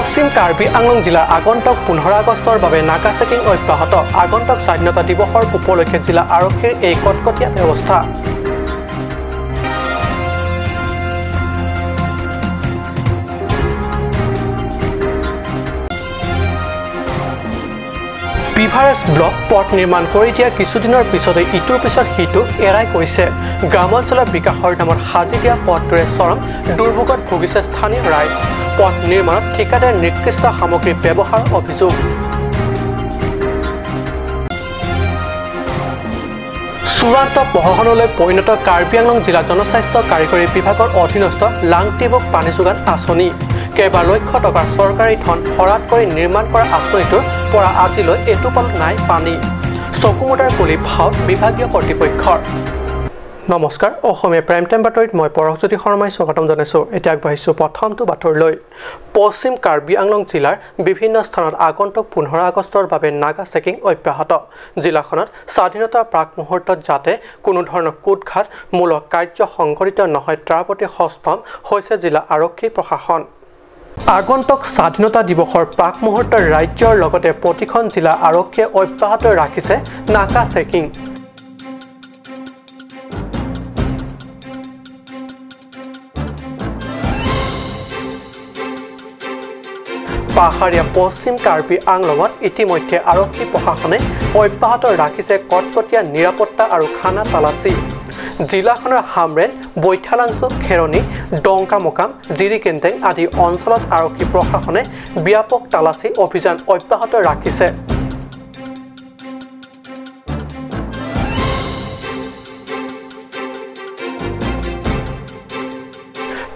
পশ্চিম কাৰ্বি আংলং জিলাৰ আগন্তুক 15 আগষ্টৰ বাবে নাকা চেকিং অব্যাহত। আগন্তুক স্বাধীনতা দিৱসৰ উপলক্ষে জিলা আৰক্ষীৰ এই কটকটীয়া ব্যৱস্থা। পিভাৰেছ ব্লক পথ নিৰ্মাণ কৰি দিয়া কিছুদিনৰ পিছতে ইটোৰ পিছত সিটো এৰাই গৈছে। গ্ৰামাঞ্চলৰ বিকাশৰ নামত সাজি দিয়া পথটোৰে চৰম দুৰ্ভোগত ভুগিছে স্থানীয় ৰাইজ। পথ নিৰ্মাণত ঠিকাদাৰ নিকৃষ্ট সামগ্ৰী ব্যৱহাৰৰ অভিযোগ। চূড়ান্ত প্ৰশাসনলৈ পৰিণত কাৰ্বি আংলং জিলা জনস্বাস্থ্য কাৰিকৰী বিভাগৰ অধীনস্থ লাংটিবুক পানী যোগান আঁচনি। কেইবা লক্ষ টকাৰ চৰকাৰী ধন শৰাধ কৰি নিৰ্মাণ কৰা আঁচনিটোৰ পৰা আজিলৈ এটোপাল নাই পানী। চকুমুদাৰ কুলি ভাওত বিভাগীয় কৰ্তৃপক্ষৰ। নমস্কাৰ, অসমীয়া প্ৰাইম টাইম বাতৰিত মই পৰশজ্যোতি শৰ্মাই স্বাগতম জনাইছোঁ। এতিয়া আগবাঢ়িছোঁ প্ৰথমটো বাতৰিলৈ। পশ্চিম কাৰ্বি আংলং জিলাৰ বিভিন্ন স্থানত আগন্তুক 15 আগষ্টৰ বাবে নাগা চেকিং অব্যাহত। জিলাখনত স্বাধীনতাৰ প্ৰাক মুহূৰ্তত যাতে কোনো ধৰণৰ কূটঘাতমূলক কাৰ্য সংঘটিত নহয় তাৰ প্ৰতি সষ্টম হৈছে জিলা আৰক্ষী প্ৰশাসন। আগন্তুক স্বাধীনতা দিৱসৰ প্ৰাক মুহূৰ্তত ৰাজ্যৰ লগতে প্ৰতিখন জিলা আৰক্ষীয়ে অব্যাহত ৰাখিছে নাকা চেকিং। পাহাৰীয়া পশ্চিম কাৰ্বি আংলঙত ইতিমধ্যে আৰক্ষী প্ৰশাসনে অব্যাহত ৰাখিছে কটকটীয়া নিৰাপত্তা আৰু খানা তালাচী। জিলাখনৰ হামৰেন, বৈঠালাংচু, খেৰণি, ডংকামকাম, জিৰিকেন্টেং আদি অঞ্চলত আৰক্ষী প্ৰশাসনে ব্যাপক তালাচী অভিযান অব্যাহত ৰাখিছে।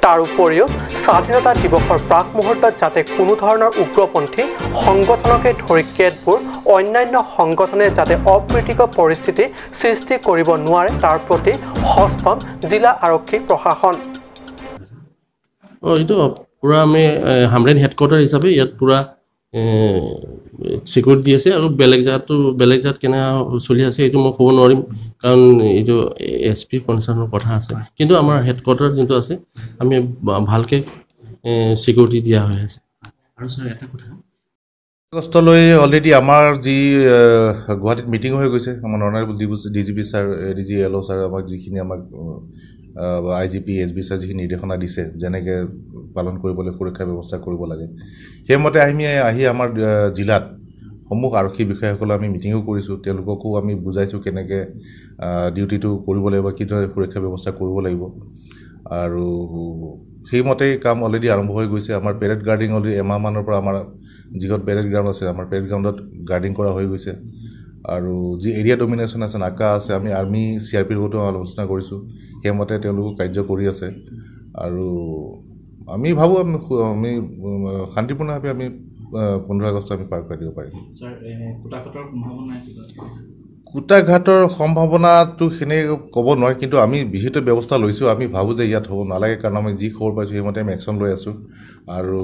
তাৰ উপৰিও স্বাধীনতা দিৱসৰ প্ৰাক মুহূৰ্তত যাতে কোনো ধৰণৰ উগ্ৰপন্থী সংগঠনকে ধৰি কেতবোৰ অন্যান্য সংগঠনে যাতে অপ্ৰীতিকৰ পৰিস্থিতি সৃষ্টি কৰিব নোৱাৰে তাৰ প্ৰতি সষ্টম জিলা আৰক্ষী প্ৰশাসন। এইটো পূৰা আমি হামৰেন হেডকোৱাৰ্টাৰ হিচাপে ইয়াত পূৰা চিকিউৰিটি দি আছে। আৰু বেলেগ জেগাতো বেলেগ জেগাত কেনেকুৱা চলি আছে এইটো মই ক'ব নোৱাৰিম, কাৰণ এইটো এছ পি কনচাৰ্ণৰ কথা আছে। কিন্তু আমাৰ হেডকোৱাৰ্টাৰ যোনটো আছে আমি ভালকৈ চিকিউৰিটি দিয়া হৈ আছে। আৰু ছাৰ এটা কথা, আগষ্টলৈ অলৰেডি আমাৰ যি গুৱাহাটীত মিটিং হৈ গৈছে, আমাৰ honourable D G P sir, A D G L O sir আমাক যিখিনি আমাক I G P S B sir যিখিনি নিৰ্দেশনা দিছে যেনেকৈ পালন কৰিবলৈ সুৰক্ষা ব্যৱস্থা কৰিব লাগে, সেইমতে আমি আহি আমাৰ জিলাত সমূহ আৰক্ষী বিষয়াসকলে আমি মিটিঙো কৰিছোঁ। তেওঁলোককো আমি বুজাইছোঁ কেনেকৈ ডিউটিটো কৰিব লাগিব, কিদৰে সুৰক্ষা ব্যৱস্থা কৰিব লাগিব। আৰু সেইমতেই কাম অলৰেডি আৰম্ভ হৈ গৈছে। আমাৰ পেৰেড গাৰ্ডিং অলৰেডি এমাহমানৰ পৰা আমাৰ যিখন পেৰেড গ্ৰাউণ্ড আছে আমাৰ পেৰেড গ্ৰাউণ্ডত গাৰ্ডিং কৰা হৈ গৈছে। আৰু যি এৰিয়া ডমিনেশ্যন আছে, নাকা আছে, আমি আৰ্মি চি আৰ পিৰ লগতো আলোচনা কৰিছোঁ, সেইমতে তেওঁলোকো কাৰ্য কৰি আছে। আৰু আমি ভাবোঁ আমি শান্তিপূৰ্ণভাৱে আমি 15 আগষ্ট আমি পাৰ কৰাই দিব পাৰিম। কূটাঘাটৰ সম্ভাৱনাটো সেনে ক'ব নোৱাৰি, কিন্তু আমি বিহিত ব্যৱস্থা লৈছোঁ। আমি ভাবোঁ যে ইয়াত হ'ব নালাগে, কাৰণ আমি যি খবৰ পাইছোঁ সেইমতে আমি একশ্যন লৈ আছোঁ। আৰু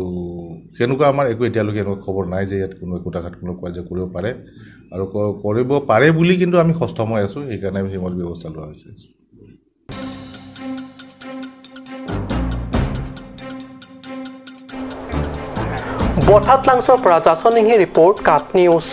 সেনেকুৱা আমাৰ একো এতিয়ালৈকে এনেকুৱা খবৰ নাই যে ইয়াত কোনো কূটাঘাতমূলক কাৰ্য কৰিব পাৰে আৰু কৰিব পাৰে বুলি, কিন্তু আমি সষ্টম হৈ আছোঁ, সেইকাৰণে আমি সেইমতে ব্যৱস্থা লোৱা হৈছে। বঠাতলাংছৰ পৰা জাচনিঙি ৰিপৰ্ট, কাট নিউজ।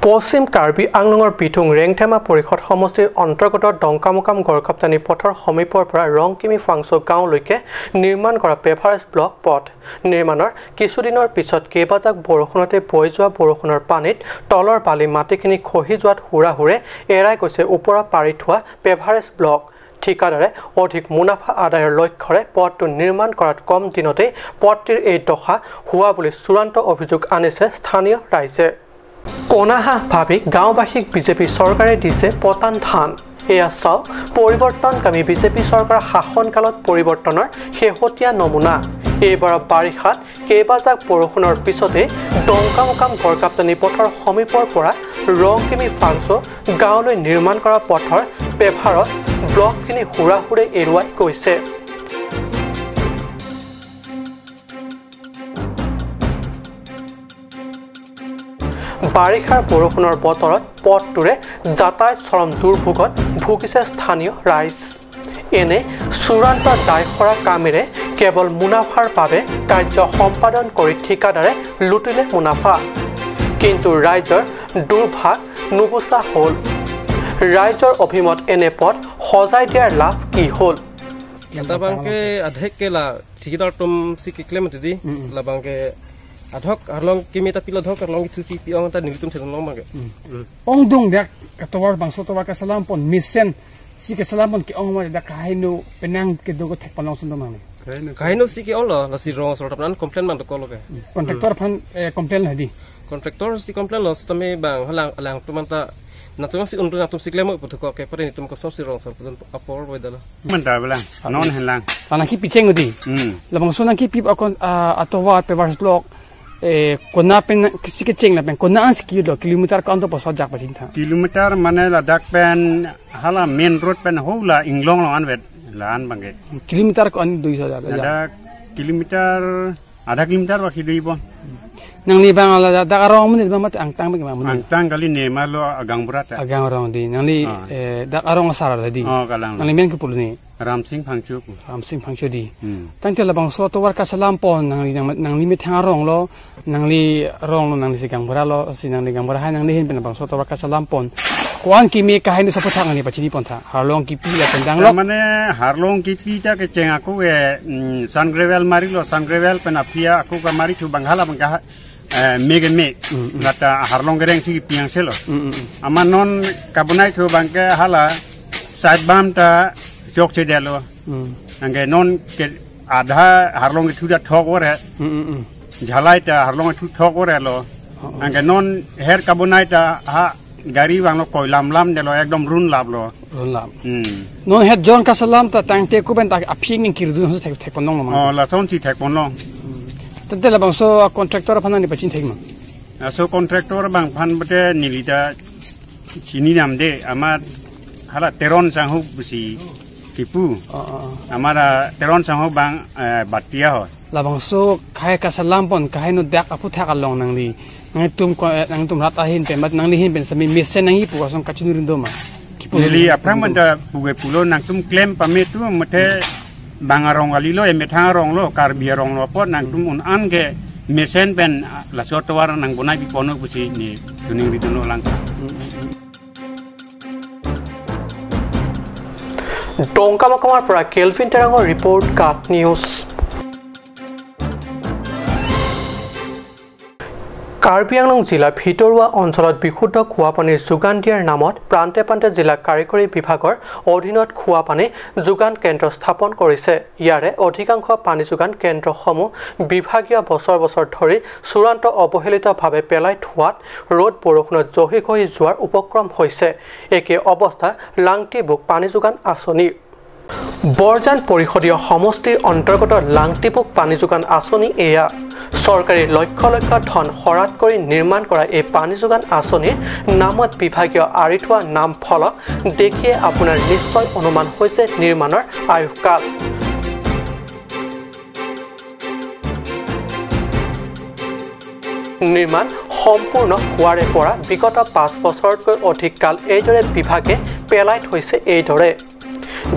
পশ্চিম কাৰ্বি আংলঙৰ বিথুং ৰেংথেমা পৰিষদ সমষ্টিৰ অন্তৰ্গত ডংকামুকাম গড়কাপ্তানি পথৰ সমীপৰ পৰা ৰংকিমি ফাংচু গাঁৱলৈকে নিৰ্মাণ কৰা পেভাৰেজ ব্লক পথ নিৰ্মাণৰ কিছুদিনৰ পিছত কেইবাজাক বৰষুণতে বৈ যোৱা বৰষুণৰ পানীত তলৰ বালি মাটিখিনি খহি যোৱাত হুৰাহুৰে এৰাই গৈছে ওপৰত পাৰি থোৱা পেভাৰেজ ব্লক। ঠিকাদাৰে অধিক মুনাফা আদায়ৰ লক্ষ্যৰে পথটো নিৰ্মাণ কৰাত কম দিনতেই পথটিৰ এই দশা হোৱা বুলি চূড়ান্ত অভিযোগ আনিছে স্থানীয় ৰাইজে। কণাহাঁহ ভাবি গাঁওবাসীক বিজেপি চৰকাৰে দিছে পতান ধান। এয়া চাওক পৰিৱৰ্তনকামী বিজেপি চৰকাৰৰ শাসনকালত পৰিৱৰ্তনৰ শেহতীয়া নমুনা। এইবাৰ বাৰিষাত কেইবাজাক বৰষুণৰ পিছতেই ডংকামুকাম গড়কাপ্তানি পথৰ সমীপৰ পৰা ৰংকিমি ফাংচু গাঁৱলৈ নিৰ্মাণ কৰা পথৰ পেভাৰত ব্লকখিনি হুৰাহুৰে এৰুৱাই গৈছে। বাৰিষাৰ বৰষুণৰ বতৰত পথটোৰে যাতায়াত চৰম দুৰ্ভোগত ভুগিছে স্থানীয় ৰাইজ। এনে চূড়ান্ত দায়সৰা কামেৰে কেৱল মুনাফাৰ বাবে কাৰ্য সম্পাদন কৰি ঠিকাদাৰে লুটিলে মুনাফা। কিন্তু ৰাইজৰ দুৰ্ভাগ নুগুচা হ'ল। ৰাইজৰ অভিমত এনে পথ সজাই দিয়াৰ লাভ কি হ'ল? Labangke adhek ke la ঠিকাদাৰ তুম si claim di labangke adhok harlong kimi ta pila dhok harlong tu si piong ta nilitum thelong bangke ong dung dak katawar bangso tawar ka salam pon misen si ke salam pon ke ong ma dak kaino penang ke dogo thek panong sun mang kaino si ke ong lo la si rong sor tapnan complain man to ko loke contractor phan complain hadi contractor si complain los tame bang halang lang tumanta natum si untu natum si claim putu ko ke pare nitum ko sob si rong sor pun apor boidala man ta bla non hen lang ana ki picheng di labang so nang ki pip akon atowar pe vars block kona pen si ke cheng la pen kona an si lo kilometer kan to pasal jak pachin tha kilometer mane la dak pen hala main road pen hola inglong lo an vet la an bangke kilometer ko an 200 ja kilometer আধা kilometre বাকি দিব nang ni bang la da arong mun ba mat ang tang bang mun ang tang kali ne ma lo agang burat agang arong di nang ni da arong sar da di oh kalang nang ni men ku pul ni Ram Singh Phangchu Ram Singh Phangchu di tang te la bang so to war ka salam pon nang ni nang ni mit thang arong lo nang li rong lo nang ni sigang bura lo si nang ni gang bura ha nang ni hin pen bang so to war ka salam pon কোয়ান কি মে কাহিনী সব থাক নি পাচিনি পন্থা হারলং কি P লা পেন্দাং লো মানে হারলং কি পি টা কে চেং আকু এ সান গ্রেভেল মারি লো সান গ্রেভেল পেন আফিয়া আকু কা মারি থু বাংহালা বাংকা মেগে মে লাটা হারলং গেরেং সি পিয়াং সেলো আমার নন কাবনাই থু বাংকে হালা সাইড বাম টা চক চে দেলো আঙ্গে নন কে আধা হারলং থু দা ঠক ওরে ঝালাই টা হারলং থু ঠক ওরে লো আঙ্গে নন হের কাবনাই টা হা গাড়ি বাংলো কয়লাম লাম দেলো একদম রুন লাভলো রুন লাভ নন হেড জন কাসালাম তা তাংতে কুবেন তা আফিং কিরদু হস থাক থাক পনং ও লাসন সি থাক পনং তেতে লা বাংso কন্ট্রাক্টর ফানানি পাচিন থাক মা আসো কন্ট্রাক্টর বাং ফান বটে নিলিতা চিনি নাম দে আমার হালা তেরন সাংহু বুসি কিপু আমার তেরন সাংহু বাং বাতিয়া হয় লা বাংso খায় কাসালাম পন কাহে নো দেখ আপু থাক লং Nangli nang tum ko nang tum rat ahin pe mat nang lihin pen sami mesen nang ipu kosong kachinurin doma nili aprang man da puge pulo nang tum claim pame tu mate bangarong alilo e metharong lo karbiarong lo pot nang tum un an ke mesen pen la sotwar nang bonai bi pono busi ni tuning rituno lang ডংকামাকামাৰ পৰা kelvin টেৰাঙৰ report কাট news. Karbi Anglong জিলাৰ ভিতৰুৱা অঞ্চলত বিশুদ্ধ খোৱাপানীৰ যোগান দিয়াৰ নামত প্ৰান্তে প্ৰান্তে জিলা কাৰিকৰী বিভাগৰ অধীনত খোৱাপানী যোগান কেন্দ্ৰ স্থাপন কৰিছে। ইয়াৰে অধিকাংশ পানী যোগান কেন্দ্ৰসমূহ বিভাগীয় বছৰ বছৰ ধৰি চূড়ান্ত অৱহেলিতভাৱে পেলাই থোৱাত ৰ'দ বৰষুণত জহি খহি যোৱাৰ উপক্ৰম হৈছে। একে অৱস্থা লাংটিবুক পানী যোগান আঁচনিৰ। বৰজান পৰিষদীয় সমষ্টিৰ অন্তৰ্গত লাংটিবুক পানী যোগান আঁচনি এয়া। চৰকাৰী লক্ষ লক্ষ ধন শৰাধ কৰি নিৰ্মাণ কৰা এই পানী যোগান আঁচনিৰ নামত বিভাগীয় আঁৰি থোৱা নাম ফলক দেখিয়ে আপোনাৰ নিশ্চয় অনুমান হৈছে নিৰ্মাণৰ আয়ুসকাল। নিৰ্মাণ সম্পূৰ্ণ হোৱাৰে পৰা বিগত 5 বছৰতকৈ অধিক কাল এইদৰে বিভাগে পেলাই থৈছে। এইদৰে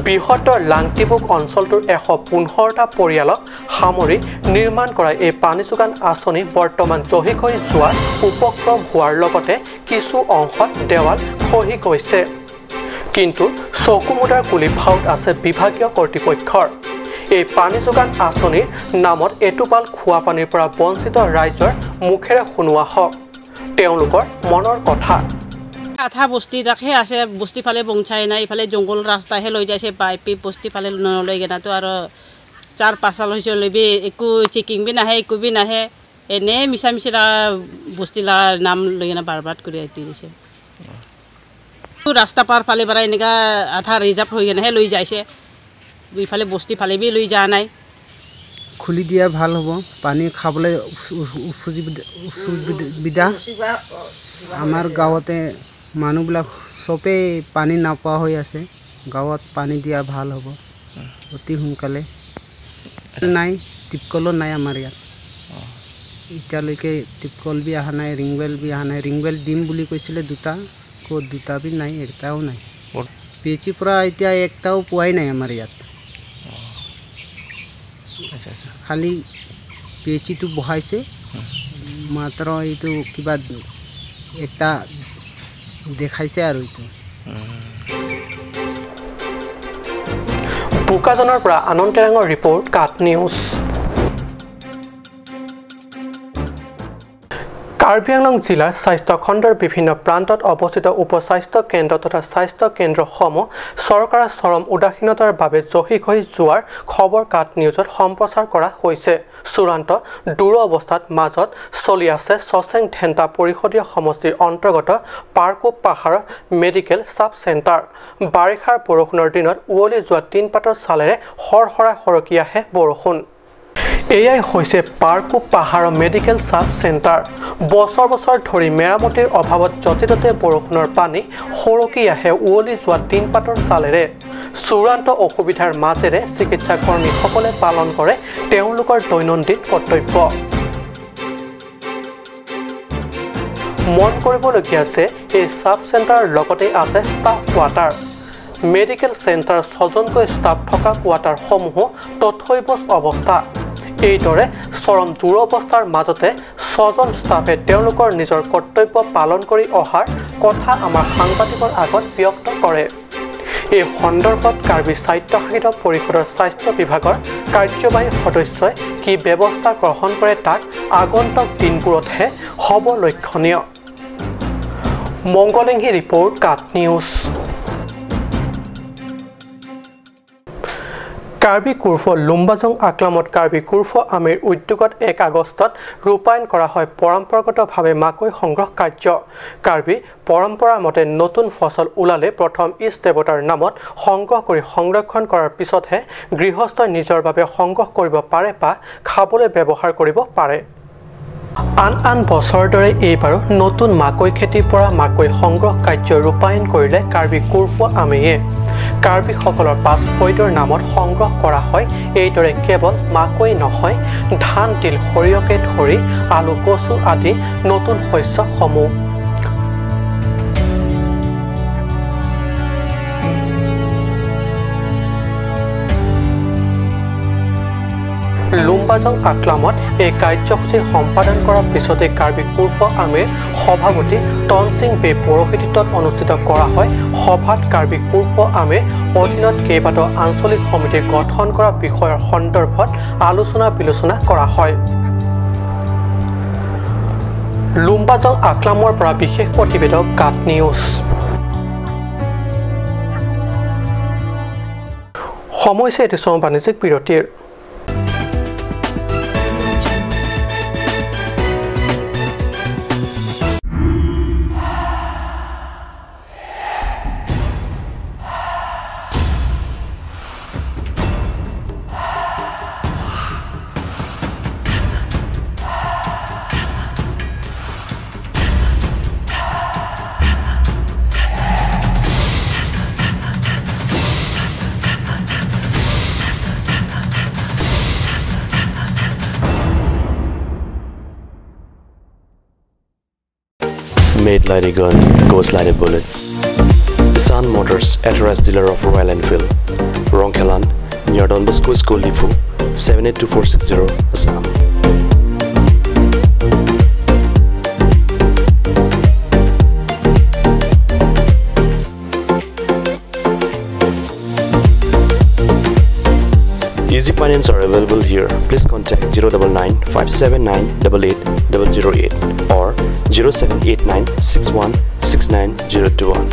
বৃহত্তৰ লাংটিবুক অঞ্চলটোৰ 115টা পৰিয়ালক সামৰি নিৰ্মাণ কৰা এই পানী যোগান আঁচনি বৰ্তমান জহি খহি যোৱাৰ উপক্ৰম হোৱাৰ লগতে কিছু অংশত দেৱাল খহি গৈছে। কিন্তু চকুমুদাৰ কুলি ভাওত আছে বিভাগীয় কৰ্তৃপক্ষৰ। এই পানী যোগান আঁচনিৰ নামত এটোপাল খোৱা পানীৰ পৰা বঞ্চিত ৰাইজৰ মুখেৰে শুনোৱা হওক তেওঁলোকৰ মনৰ কথা। আধা বস্তি ৰাখে আছে, বস্তি ফালে বংচাই নাই, ইফালে জংঘল ৰাস্তাহে লৈ যাইছে পাইপ বস্তি ফালে নলৈ কেনাতো আৰু 4-5 সাল হৈছে লবি একো চেকিং বি নাহে একো বি নাহে, এনে মিছা মিছি বস্তি নাম লৈ কেনে বাৰবাদ কৰি দি দিছে। ৰাস্তা পাৰ ফালে পৰা এনেকুৱা আধা ৰিজাৰ্ভ হৈ কেনেহে লৈ যাইছে, ইফালে বস্তি ফালে বি লৈ যোৱা নাই। খুলি দিয়া ভাল হ'ব, পানী খাবলৈ সুবিধা। আমাৰ গাঁৱতে মানুহবিলাক চবেই পানী নাপোৱা হৈ আছে, গাঁৱত পানী দিয়া ভাল হ'ব অতি সোনকালে। নাই টিপকলো নাই আমাৰ ইয়াত এতিয়ালৈকে, টিপকল বি অহা নাই, ৰিংৱেল বি অহা নাই। ৰিংৱেল দিম বুলি কৈছিলে দুটা, ক'ত দুটা বি নাই, এটাও নাই। পি এইচ পৰা এতিয়া একটাও পোৱাই নাই আমাৰ ইয়াত। খালি পি এইচ ইটো বহাইছে মাত্ৰ, এইটো কিবা একটা দেখাইছে আৰু এইটো। বোকাজানৰ পৰা আনন্দ তেৰাঙৰ ৰিপৰ্ট, কাট নিউজ। কাৰ্বি আংলং জিলাৰ স্বাস্থ্য খণ্ডৰ বিভিন্ন প্ৰান্তত অৱস্থিত উপ স্বাস্থ্য কেন্দ্ৰ তথা স্বাস্থ্য কেন্দ্ৰসমূহ চৰকাৰৰ চৰম উদাসীনতাৰ বাবে জহি খহি যোৱাৰ খবৰ কাট নিউজত সম্প্ৰচাৰ কৰা হৈছে। চূড়ান্ত দুৰৱস্থাত মাজত চলি আছে চচেং ধেন্তা পৰিষদীয় সমষ্টিৰ অন্তৰ্গত পাৰ্কো পাহাৰৰ মেডিকেল চাব চেণ্টাৰ। বাৰিষাৰ বৰষুণৰ দিনত উৱলি যোৱা টিনপাতৰ চালেৰে সৰসৰাই সৰকি আহে বৰষুণ। এয়াই হৈছে পাৰ্কো পাহাৰৰ মেডিকেল চাব চেণ্টাৰ। বছৰ বছৰ ধৰি মেৰামতিৰ অভাৱত য'তে ত'তে বৰষুণৰ পানী সৰকি আহে উৱলি যোৱা টিনপাতৰ চালেৰে। চূড়ান্ত অসুবিধাৰ মাজেৰে চিকিৎসা কৰ্মীসকলে পালন কৰে তেওঁলোকৰ দৈনন্দিন কৰ্তব্য। মন কৰিবলগীয়া যে এই চাব চেণ্টাৰৰ লগতে আছে ষ্টাফ কোৱাৰ্টাৰ। মেডিকেল চেণ্টাৰ ছজনকৈ ষ্টাফ থকা কোৱাৰ্টাৰসমূহো তথৈবচ অৱস্থা। এইদৰে চৰম দুৰৱস্থাৰ মাজতে ছজন ষ্টাফে তেওঁলোকৰ নিজৰ কৰ্তব্য পালন কৰি অহাৰ কথা আমাৰ সাংবাদিকৰ আগত ব্যক্ত কৰে। এই সন্দৰ্ভত কাৰ্বি স্বায়ত্তশাসিত পৰিষদৰ স্বাস্থ্য বিভাগৰ কাৰ্যবাহী সদস্যই কি ব্যৱস্থা গ্ৰহণ কৰে তাক আগন্তুক দিনবোৰতহে হ'ব লক্ষণীয়। মংগলিংহী ৰিপৰ্ট, কাট নিউজ। কাৰ্বি কুৰ্ফ লুম্বাজং আকলামত কাৰ্বি কুৰ্ফ আমিৰ উদ্যোগত 1 আগষ্টত ৰূপায়ণ কৰা হয় পৰম্পৰাগতভাৱে মাকৈ সংগ্ৰহ কাৰ্য। কাৰ্বি পৰম্পৰা মতে নতুন ফচল ওলালে প্ৰথম ইষ্ট দেৱতাৰ নামত সংগ্ৰহ কৰি সংৰক্ষণ কৰাৰ পিছতহে গৃহস্থই নিজৰ বাবে সংগ্ৰহ কৰিব পাৰে বা খাবলৈ ব্যৱহাৰ কৰিব পাৰে। আন আন বছৰৰ দৰে এইবাৰো নতুন মাকৈ খেতিৰ পৰা মাকৈ সংগ্ৰহ কাৰ্য ৰূপায়ণ কৰিলে কাৰ্বি কুৰ্ফ আমিয়ে। কাৰ্বিসকলৰ পাঁচ ফৈদৰ নামত সংগ্ৰহ কৰা হয়। এইদৰে কেৱল মাকৈ নহয়, ধান, তিল, সৰিয়হকে ধৰি আলু, কচু আদি নতুন শস্যসমূহ। লুম্বাজং আকলামত এই কাৰ্যসূচী সম্পাদন কৰাৰ পিছতে কাৰ্বি কুৰ্ফ আমিৰ সভাপতি টনচিং বে পৌৰোহিত্যত অনুষ্ঠিত কৰা হয় সভাত। কাৰ্বি কুৰ্ফ আমিৰ অধীনত কেইবাটাও আঞ্চলিক সমিতি গঠন কৰা বিষয়ৰ সন্দৰ্ভত আলোচনা বিলোচনা কৰা হয়। লুম্বাজং আকলামৰ পৰা বিশেষ প্ৰতিবেদক, কাট নিউজ। সময় হৈছে এটি চমু বাণিজ্যিক বিৰতিৰ। Made like a gun, goes like a bullet. Nissan Motors, authorized dealer of Royal Enfield, Rongkhelan, near Don Bosco School, Lifu, 782460, Assam. Easy finance are available here. Please contact 099 579 88 008 or 0789 61 69 021.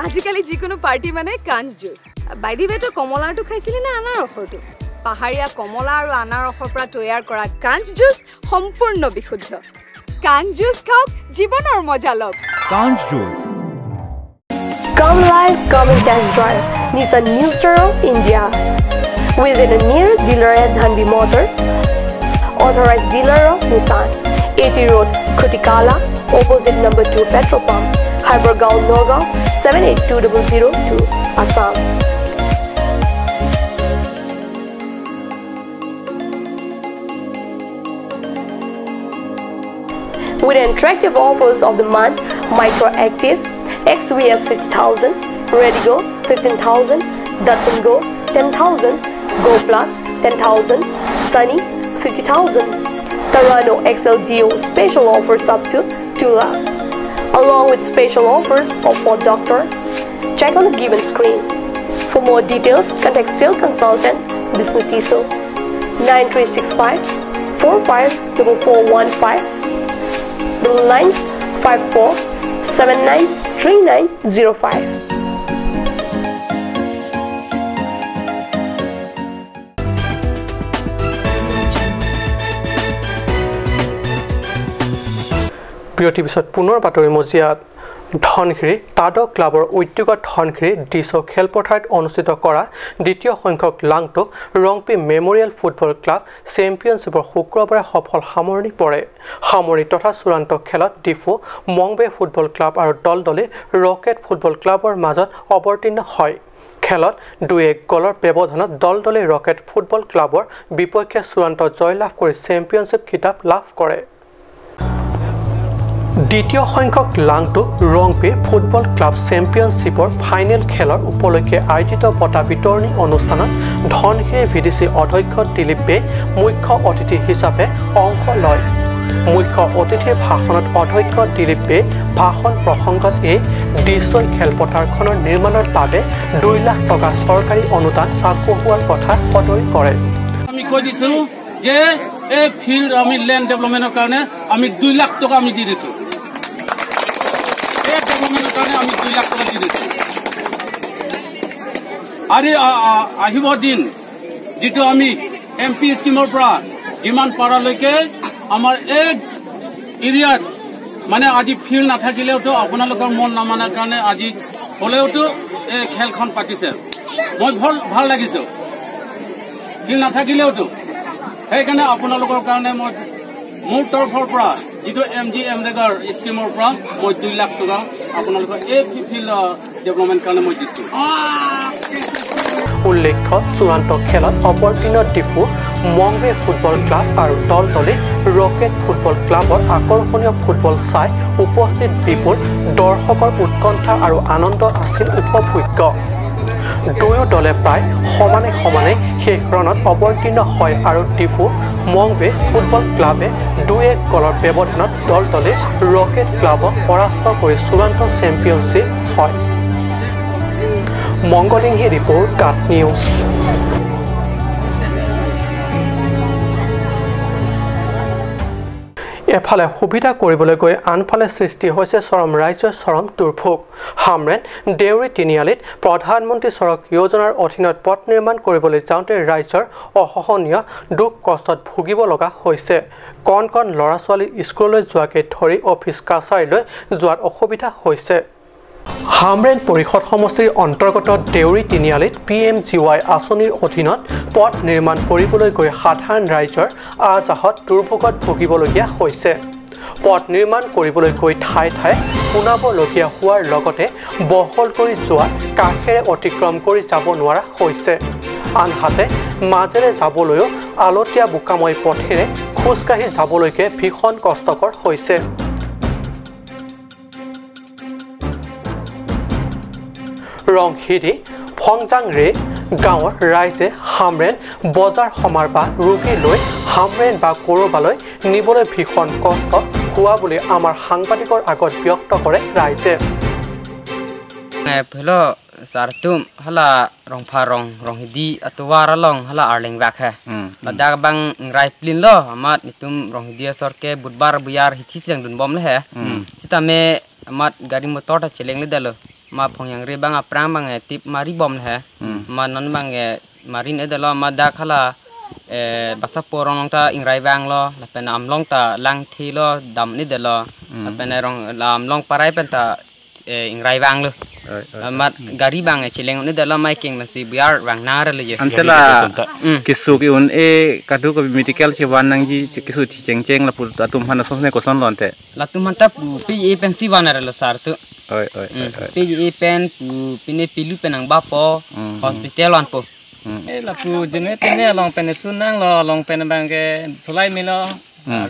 আজিকালি যিকোনো party মানে কাঞ্চ juice. By the ৱে, তই কমলাৰটো খাইছিলি নে আনাৰসৰটো? পাহাৰীয়া কমলা আৰু আনাৰসৰ পৰা তৈয়াৰ কৰা কাঞ্চ জুচ সম্পূৰ্ণ বিশুদ্ধ। কাঞ্চ জুচ খাওক, জীৱনৰ মজা লওক। কাঞ্চ juice. Come live, come and test drive Nissan New Star of India. Visit the nearest dealer at Dhanbi Motors, authorized dealer of Nissan, 80 Road, Khutikala, opposite number 2 petrol pump, Hydergaon, Nagaon, 782002, Assam. With attractive offers of the month, Micro Active, XVS 50,000, Redigo 15,000, Datsun Go 10,000, Go Plus 10,000, Sunny 50,000, Tarano XLDO special offers up to 2 lakh, along with special offers of Ford Doctor. Check on the given screen. For more details, contact sales consultant Bishnu Tiso 9365 454415 9954 793905. বিৰতিৰ পিছত পুনৰ বাতৰি মজিয়াত। ধনশিৰি তাদক ক্লাবৰ উদ্যোগত Dhansiri dish' খেলপথাৰত অনুষ্ঠিত কৰা দ্বিতীয় সংখ্যক লাংটোক ৰংপি মেমৰিয়েল ফুটবল ক্লাব চেম্পিয়নশ্বিপৰ শুক্ৰবাৰে সফল সামৰণি পৰে। সামৰণি তথা চূড়ান্ত খেলত ডিফু মংবে ফুটবল ক্লাব আৰু দলদলি ৰকেট ফুটবল ক্লাবৰ মাজত অৱতীৰ্ণ হয়। খেলত 2-1 গ'লৰ ব্যৱধানত দলদলি ৰকেট ফুটবল ক্লাবৰ বিপক্ষে চূড়ান্ত জয়লাভ কৰি চেম্পিয়নশ্বিপ খিতাপ লাভ কৰে। দ্বিতীয় সংখ্যক লাংটোক ৰংপিৰ ফুটবল ক্লাব চেম্পিয়নশ্বিপৰ ফাইনেল খেলৰ উপলক্ষে আয়োজিত বঁটা বিতৰণী অনুষ্ঠানত ধনশিৰি ভিডিচি অধ্যক্ষ দিলীপ বে মুখ্য অতিথি হিচাপে অংশ লয়। মুখ্য অতিথিৰ ভাষণত অধ্যক্ষ দিলীপ বে ভাষণ প্ৰসংগত এই ডিছৈ খেলপথাৰখনৰ নিৰ্মাণৰ বাবে 2 লাখ টকা চৰকাৰী অনুদান আগবঢ়োৱাৰ কথা সদৰি কৰে। আমি কৈ দিছো যে এই ফিল্ড আমি লেণ্ড ডেভেলপমেণ্টৰ কাৰণে আমি 2 লাখ টকা আমি দি দিছো। এই ডেভেলপমেণ্টৰ কাৰণে আমি 2 লাখ টকা দি দিছো। আৰু আহিব দিন যিটো আমি এম পি স্কিমৰ পৰা যিমান পাৰালৈকে আমাৰ এই এৰিয়াত মানে আজি ফিল্ড নাথাকিলেওতো আপোনালোকৰ মন নামানাৰ কাৰণে আজি হ'লেওতো এই খেলখন পাতিছে। মই ভাল লাগিছে ফিল্ড নাথাকিলেওতো। সেইকাৰণে আপোনালোকৰ কাৰণে মই মোৰ তৰফৰ পৰা যিটো এম জি এম ৰেগাৰ স্কিমৰ পৰা মই 2 লাখ টকা আপোনালোকৰ এই ফিল্ড ডেভেলপমেণ্ট কাৰণে মই দিছো। উল্লেখ্য, চূড়ান্ত খেলত অৱতীৰ্ণ ডিফু মংৱে ফুটবল ক্লাব আৰু দলদলি ৰকেট ফুটবল ক্লাবৰ আকৰ্ষণীয় ফুটবল চাই উপস্থিত বিপুল দৰ্শকৰ উৎকণ্ঠা আৰু আনন্দ আছিল উপভোগ্য। দুয়ো দলে প্ৰায় সমানে সমানে শেষ ৰণত অৱতীৰ্ণ হয় আৰু ডিফু মংৱে ফুটবল ক্লাবে 2-1 গ'লৰ ব্যৱধানত দলদলে ৰকেট ক্লাবক পৰাস্ত কৰি চূড়ান্ত চেম্পিয়নশ্বিপ হয়। মংগলিংহী ৰিপৰ্ট, কাট নিউজ। এফালে সুবিধা কৰিবলৈ গৈ আনফালে সৃষ্টি হৈছে চৰম ৰাইজৰ চৰম দুৰ্ভোগ। হামৰেন দেউৰী তিনিআলিত প্ৰধানমন্ত্ৰী চড়ক যোজনাৰ অধীনত পথ নিৰ্মাণ কৰিবলৈ যাওঁতে ৰাইজৰ অসহনীয় দুখ কষ্টত ভুগিব লগা হৈছে। কণ কণ ল'ৰা ছোৱালী স্কুললৈ যোৱাকে ধৰি অফিচ কাছাৰীলৈ যোৱাত অসুবিধা হৈছে। হামৰেন পৰিষদ সমষ্টিৰ অন্তৰ্গত দেউৰী তিনিআলিত PMGY আঁচনিৰ অধীনত পথ নিৰ্মাণ কৰিবলৈ গৈ সাধাৰণ ৰাইজৰ আজাহত দুৰ্ভোগত ভুগিবলগীয়া হৈছে। পথ নিৰ্মাণ কৰিবলৈ গৈ ঠায়ে ঠায়ে পোনাবলগীয়া হোৱাৰ লগতে বহল কৰি যোৱা কাষেৰে অতিক্ৰম কৰি যাব নোৱাৰা হৈছে। আনহাতে মাজেৰে যাবলৈও আলতীয়া বোকাময় পথেৰে খোজকাঢ়ি যাবলৈকে ভীষণ কষ্টকৰ হৈছে। ৰংহিৰি ফংজাং ৰে গাঁৱৰ ৰাইজে হামৰেন বজাৰ সমাৰ বা ৰোগী লৈ হামৰেন বা ক'ৰবালৈ নিবলৈ ভীষণ কষ্ট হোৱা বুলি আমাৰ সাংবাদিকৰ আগত ব্যক্ত কৰে ৰাইজে। Hala rong pha rong rong hidi atwar long hala arling bak ha badak bang rai plin lo amat nitum rong hidi sorke budbar buyar hithi siang dun bom le ha sita me amat gari motor ta cheleng le dalo ma phong yang re bang aprang bang tip mari bom le ha ma non bang mari ne dalo ma dak hala basa porong ta ingrai bang lo la pen am long ta lang thi lo dam ni dalo la pen rong lam long parai pen ta ingrai bang lo mat gari bang cheleng ni dalo mai king masi biar bang nar le je antela kisu ki un e kadu ko medical che wan nang ji kisu chi cheng cheng la pu atum hana sosne ko son lon te la tum han ta pu pi e pen si wan ar lo sar tu oi oi oi pi e pen pu pine pilu penang ba po hospital wan po e la pu jene pene long pen sun nang lo long pen bang ke sulai mi lo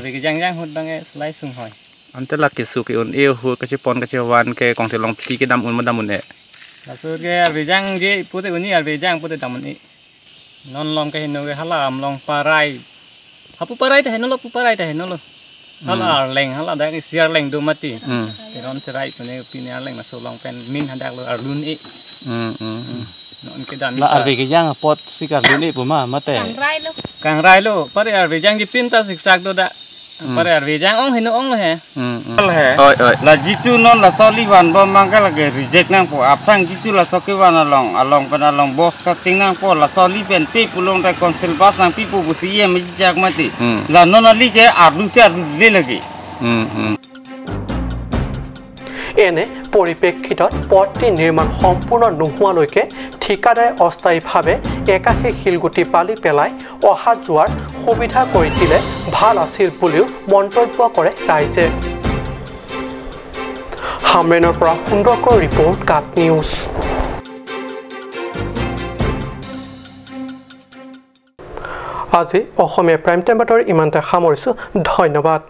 ri ke jang jang hut bang e sulai sung hoi Ante la kisu ke un e hu ke pon ke wan ke kong te long phi ke dam un ma dam un e la su ke arbe jang je pute uni arbe jang pute dam un e non long ke hino ke hala am long parai hapu parai ta hino lo pu parai ta hino lo hala ar leng hala da ke siar leng do mati te ron te rai pune pine ar leng ma so long pen min hadak lo ar lun e non ke dan la arbe ke jang pot sikar lun e pu ma mate kang rai lo pare arbe jang ji pin ta siksak do da pare arbe jang ong hino ong he oi oi la jitu non la soli wan bom mangka la ke reject nang po apang jitu la soke wan along along pen along box cutting nang po la soli pen pe pulong ta council bus nang pi pu busi ye mi jak mati la non ali ke ardu se ardu le lagi এনে পৰিপ্ৰেক্ষিতত পথটি নিৰ্মাণ সম্পূৰ্ণ নোহোৱালৈকে ঠিকাদাৰে অস্থায়ীভাৱে একাশে শিলগুটি বালি পেলাই অহা যোৱাৰ সুবিধা কৰি দিলে ভাল আছিল বুলিও মন্তব্য কৰে ৰাইজে। হামৰেনৰ পৰা সুন্দৰকৰ ৰিপৰ্ট, কাট নিউজ। আজি অসমীয়া প্ৰাইম টাইম বাতৰি ইমানতে সামৰিছোঁ। ধন্যবাদ।